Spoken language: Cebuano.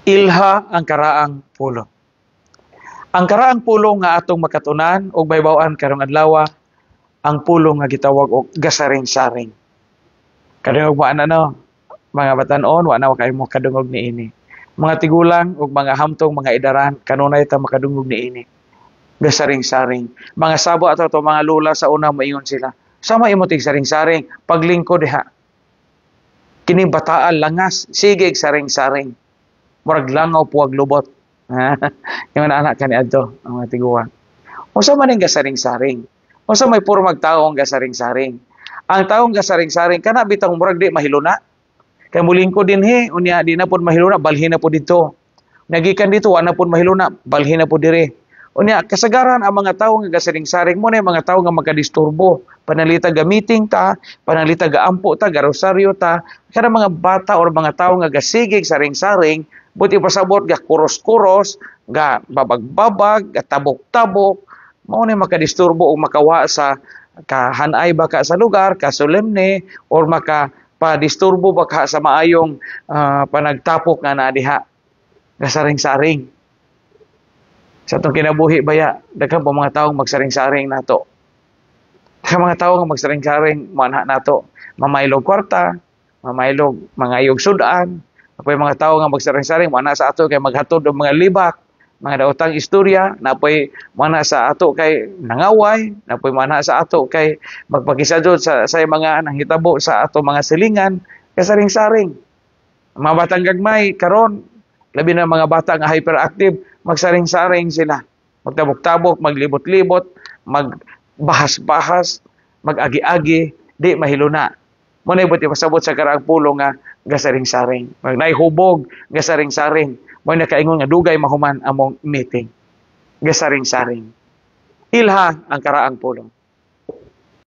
Ilha ang karaang pulong. Ang karaang pulong nga atong makatunan og mahibaw-an karong adlaw, ang pulong nga gitawag og gasaring-saring. Kadungog mo ana, no? Mga batan-on, wa na kayo mo kadungog niini. Mga tigulang ug mga hamtong mga idaran, kanunay ta makadungog niini. Gasaring-saring. Mga sabo ato to mga lula sa una, moingon sila. Sama imo tig saring-saring, paglingkod diha. Kining bataan langas, sige saring-saring. Murag langaw puwag lubot. Yung anak kani adto ang mga tiguang. Unsa man ning gasaring-saring? Unsa may pormag taong gasaring-saring? Ang taong gasaring-saring kana bitang murag di mahiluna. Kay mulingkod dinhi, unya di na pud mahiluna, balhin na pud didto. Nagikan dito, wa na pud mahiluna, balhin na pud dire. Unya kasagaran ang mga tawo nga gasaring-saring mo na yung mga tawo nga magkadisturbo. Panalita ga meeting ta, panalita ga ampo ta, ga rosaryo ta, kada mga bata or mga tawo nga gasigig saring-saring, buti pasabot ga kuros-kuros, ga babag-babag, ga tabok-tabok, mao ni makadisturbo o makawa sa kahanay ba ka sa lugar, kasolemne, or maka padisturbo ba ka sa maayong panagtapok nga naa diha. Gasaring-saring. Sa atong kinabuhi baya, daghan po mga taong magsaring-saring nato. Daghan mga tawo nga magsaring-saring manha nato. Mamaylog kwarta, mamaylog mangayog sudan, apoy mga tawo nga magsaring-saring mana sa ato kay maghatod og mga libak, mga daotang istorya, napoy mana sa ato kay nangaway, napoy mana sa ato kay magpakisajod sa mga nanghitabo sa ato mga silingan, kasaring-saring. Mga batang gagmay karon, labi na mga bata nga hyperactive, magsaring-saring sila. Magtabok-tabok, maglibot-libot, magbahas-bahas, mag-agi-agi, di mahiluna. Mo na buti pasabot sa karaang pulong nga gasaring-saring. Mag hubog, gasaring-saring. Mo nakaingon nga dugay mahuman among meeting. Gasaring-saring. Ilha ang karaang pulong.